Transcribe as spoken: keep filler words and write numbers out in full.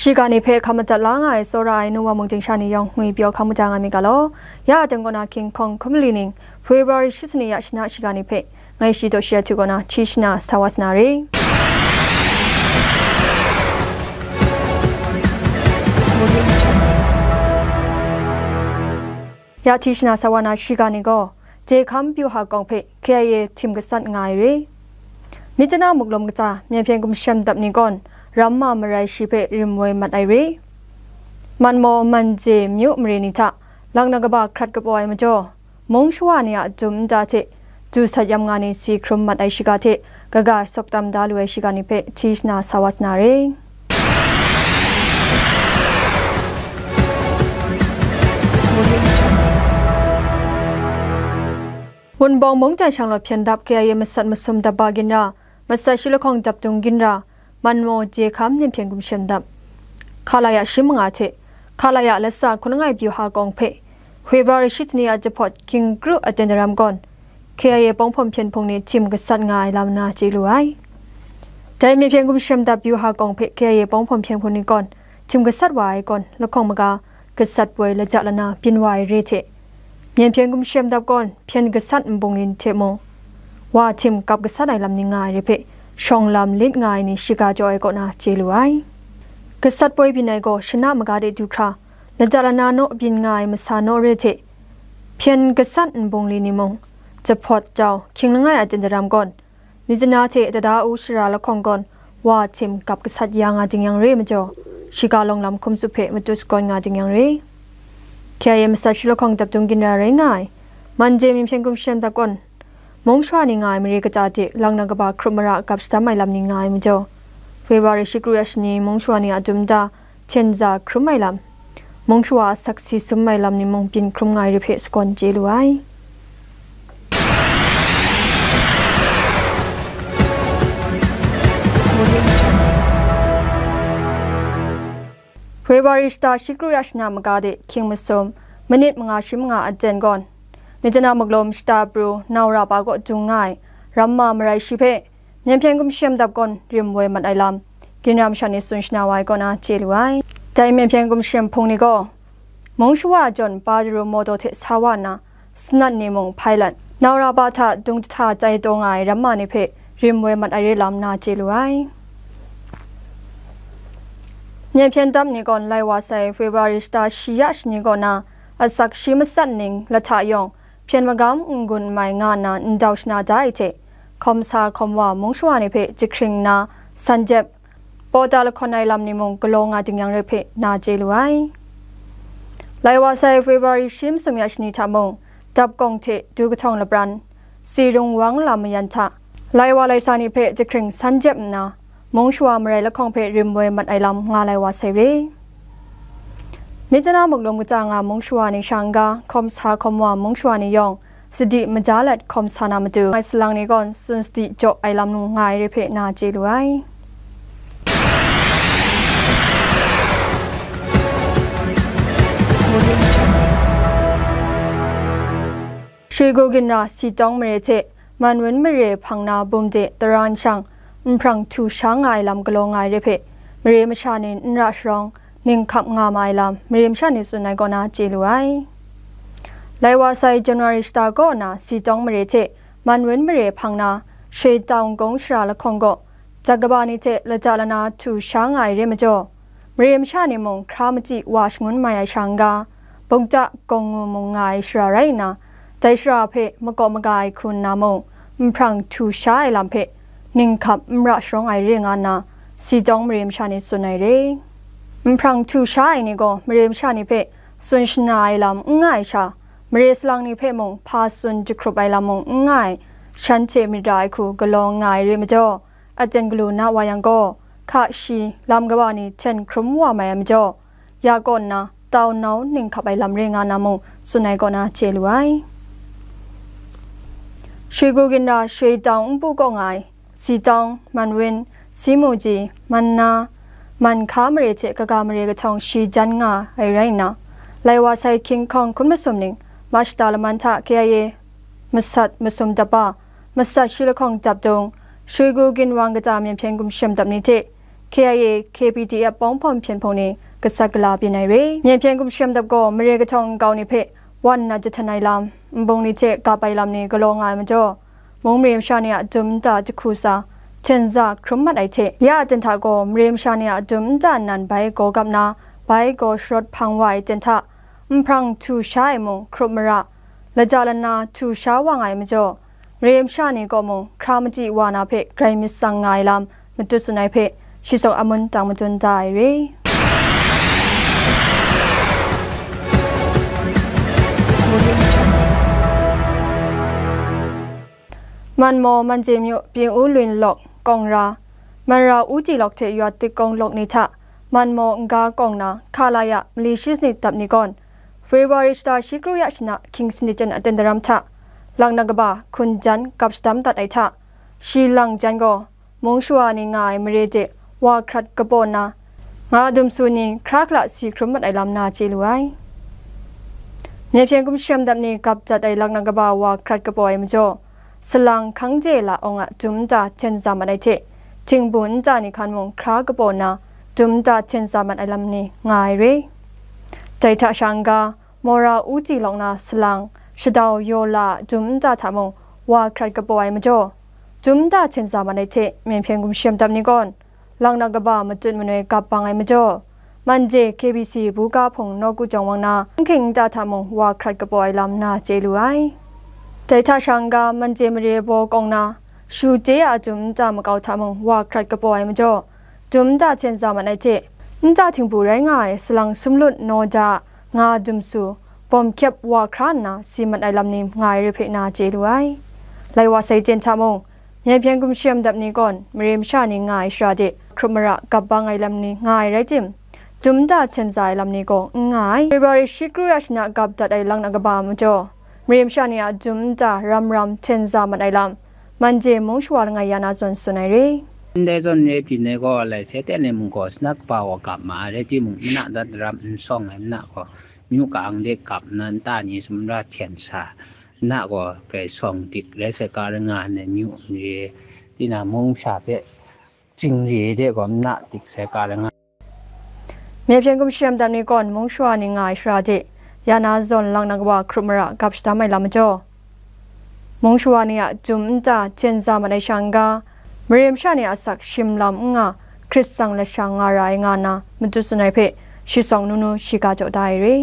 Shiga ni hpe hkam madat la nga ai tsawra ai nu wa mung ting sha ni yawng ngwi pyaw hkam maja nga mi ga law. Ya aten kaw na King Kong hkum mali ning, February shi sani ya shana shiga ni hpe, ngai shi daw shi ya htu kaw na, hti shana sa wa sa na re. Ya hti shana sa wa na shiga ni gaw, Jehkam Byuha Kawng hpe K I A htim gasat nga ai re. Myitkyina muklum kata, Myen Hpyen Gumshem dap ni gawn, ramma marai shi hpe rim woi mat ai re. Manmaw, Manje, Myu mare ni hta, laknak kaba hkrat kapaw ai majaw, mung shawa ni a dum nta hte, du sat yam nga ni si hkrum mat ai shiga hte, kaga sawk tam da lu ai shiga ni hpe hti shana sa wa sa na re. Wunpawng mungdan shanglawt hpyen dap K I A masat masum dap ba ginra, masat shi lahkawng dap dung ginra, Manmaw, Jehkam, Myen Hpyen Gumshem dap, Khalaya shi manga hte Khalaya latsa hkun langai Byuha Kawng hpe, February shi sani a jahpawt King Kru aten daram gawn, K I A pawng hpawm hpyen hpung ni htim gasat nga ai lam na chye lu ai. Dai Myen Hpyen Gumshem dap Byuha Kawng hpe K I A pawng hpawm hpyen hpung ni gawn htim gasat wa ai gawn, lahkawng maga gasat poi laja lana byin wa ai re hte, Myen Hpyen Gumshem dap gawn hpyen gasat nbungli hte mung, wa htim kap gasat ai lam ni nga ai re hpe, shawng lam lit nga ai ni shiga jaw ai kaw na chye lu ai. Gasat poi byin ai gaw shana maga de du hkra, laja lana naw byin nga ai masa naw re hte, hpyen gasat nbungli ni mung, jahpawt jau, hkying langai aten daram gawn, Myitkyina hte Tada-u shara lahkawng gawn, wa htim kap gasat ya nga ding yang re majaw, shiga lawng lam hkum tsup hpe matut sagawn nga ding yang re. K I A masat shi lahkawng dap dung ginra rai nga ai, Manje, Myen Hpyen Gumshem dap gawn, mung shawa ni nga ai mare kata de laknak kaba hkrup mara kap shadam ai lam ni nga ai majaw, February shi kru ya shani mung shawa ni a dum nta, hten za hkrum ai lam, mung shawa a asak si sum ai lam ni mung byin hkrum nga ai re hpe sagawn chye lu ai. February shata shi kru ya shana maga de hkying masum, minit manga shi manga aten gawn, Myitkyina muklum shata pru Naura pa kaw dung nga ai ramma marai shi hpe, Myen Hpyen Gumshem dap gawn rim woi mat ai lam, ginra masha ni tsun shana wa ai kaw na chye lu ai. Dai Myen Hpyen Gumshem hpung ni gaw, mung shawa jawn Pajero mawtaw hte sa wa nna, sanat ni mung hpai lat, Naura pa hta dung jahta tai taw nga ai ramma ni hpe rim woi mat ai re lam na chye lu ai. Myen Hpyen dap ni gawn lai wa sai February shata shi ya shani kaw na, asak shi matsat ning lahta yawng, hpyen magam n-gun n mai nga nna ndau shana da ai hte, hkawm sa hkawm wa mung shawa ni hpe jahkring nna, san jep, pawta lahkawn ai lam ni mung galaw nga ding yang re hpe na chye lu ai. Lai wa sai February shi masum ya shani hta mung, dap kawng hte du kahtawng lapran, si rung wang lam mayan hta, lai wa lai sa ni hpe jahkring san jep nna, mung shawa marai lahkawng hpe rim woi mat ai lam nga lai wa sai re. Myitkyina muklum kata nga mung shawa ni sha n-ga, hkawm sa hkawm wa mung shawa ni yawng, sadi maja let hkawm sa na matu, ngai salang ni gawn tsun sadi jaw ai lam nga ai re hpe na chye lu ai. Shwigu ginra Sitawng mare hte Manwun mare hpang na bum de taran shang, nhprang htu sha nga ai lam galaw nga ai re hpe, mare masha ni n ra sharawng, ning hkap nga ma ai lam, mare masha ni tsun ai kaw na chye lu ai. Lai wa sai January shata kaw na Sitawng mare hte Manwun mare hpang na, Shwe Tawng Kung shara lahkawng gaw, dak kaba ni hte laja lana htu sha nga ai re majaw, mare masha ni mung hkra machyi wa shangun mai ai sha n-ga, bungta gawng ngu mung nga ai shara rai nna, dai shara hpe makaw maga ai hku nna mung, nhprang htu sha ai lam hpe, ning hkap n ra sharawng ai re nga nna, Sitawng mare masha ni tsun ai re. Nhprang htu sha ai ni gaw mare masha ni hpe tsun shana ai lam n nga ai sha, mare salang ni hpe mung hpa tsun jahkrup ai lam mung n nga ai, shanhte myit ra ai hku galaw nga ai re majaw, aten galu na wa yang gaw, hka shi, lam kaba ni hten hkrum wa mai ai majaw, ya kaw nna, tau nau ning hkap ai lam re nga na mung, tsun ai kaw na chye lu ai. Shwigu ginra Shwe Tawng npu kaw nga ai, Sitawng, Manwun, Simuji, Manna, Manhka mare hte kaga mare kahtawng shi jan nga ai rai nna, lai wa sai King Kong hkun masum ning, Mashta laman hta K I A masat masum dap ba, masat shi lahkawng dap dung, Shwigu ginwang kata Myen Hpyen Gumshem dap ni hte, K I A, K P D F pawng hpawm hpyen hpung ni gasat gala byin ai re. Myen hpyen gumshem dap gaw mare kahtawng nkau ni hpe wan nat jahtan ai lam, nbung ni hte gap ai lam ni galaw nga ai majaw, mung mare masha ni a dum nta jahku sa, hten za hkrum mat ai hte, ya a ten hta gaw mare masha ni a dum nta nnan bai gaw gap na, bai gaw sharawt hpang wa ai ten hta, nhprang htu sha ai mung hkrup mara, laja lana htu sha wa nga ai majaw, mare masha ni kaw mung hkra machyi wa na hpe grai myit tsang nga ai lam matut tsun ai hpe, shi sawk amun tang madun da ai re. Manmaw Manje myu Pyin U Lwin lawk kawng ra, Manra Uti lawk hte Yawat Tik Kawng lawk ni hta Manmaw n-ga kawng na Khalaya mali shi sanit dap ni gawn, February shata shi kru ya shana hkying sanit jan a ten daram hta, laknak kaba hkun jan gap shadam dat ai hta, shi lang jan gaw, mung shawa ni nga ai mare de wa hkrat kapaw nna, nga dum su ni hkra hkra si hkrum mat ai lam na chye lu ai. Myen hpyen gumshem dap ni gap dat ai laknak kaba wa hkrat kapaw ai majaw, salang hkang de la awng a dum nta hten za mat ai hte, htingbu nta ni hkan mung hkra kapaw nna, dum nta hten za mat ai lam ni nga ai re. Dai hta sha n-ga, Mora Uti lawk na salang, shadau yaw la a dum nta hta mung wa hkrat kapaw ai majaw, dum nta hten za mat ai hte, myen hpyen gumshem dap ni gawn, laknak kaba matut manoi gap bang ai majaw, Manje K B C buga hpung nawku jawng wang na, hkying nta hta mung wa hkrat kapaw ai lam na chye lu ai. Dai hta sha n-ga, Manje mare baw kawng na, shu de a dum nta makau hta mung wa hkrat kapaw ai majaw, dum nta hten za mat ai hte, nta htingbu rai nga ai salang sumlut naw ja a nga dum su, bawm hkyep wa hkra nna si mat ai lam ni nga ai re hpe na chye lu ai. Lai wa sai ten hta mung, myen hpyen gumshem dap ni gawn mare masha ni nga ai shara de hkrup mara gap bang ai lam ni nga ai rai tim, dum nta hten za ai lam ni gaw n nga ai. February shi kru ya shana gap dat ai laknak kaba majaw, mare masha ni a dum nta ram ram hten za mat ai lam, Manje mung shawa langai ya na zawn tsun ai re. Ndai zawn re pyi nai gaw, lai se ten ai mung gaw, snak kaba wa gap ma ai, rai timung, nna dat ram n shawng ai, nna gaw, myu ka-ang de gap nna, nta ni sumra hten sa, nna gaw, grai shawng dik rai sai, ka rai nga ai myu n re, tinang mung sha hpe, chingri de gaw, nna dik sai, ka rai nga. Myen hpyen gumshem dap ni gawn mung shawa ni nga ai shara de, ya na zawn laknak kaba hkrup mara gap shadam ai lam majaw, mung shawa ni a dum nta hten za mat ai sha n-ga, mare masha ni a asak shim lam n nga, hkrit tsang lashang nga ra ai nga nna, matut tsun ai hpe, shi sawng nu nu shiga jaw da ai re.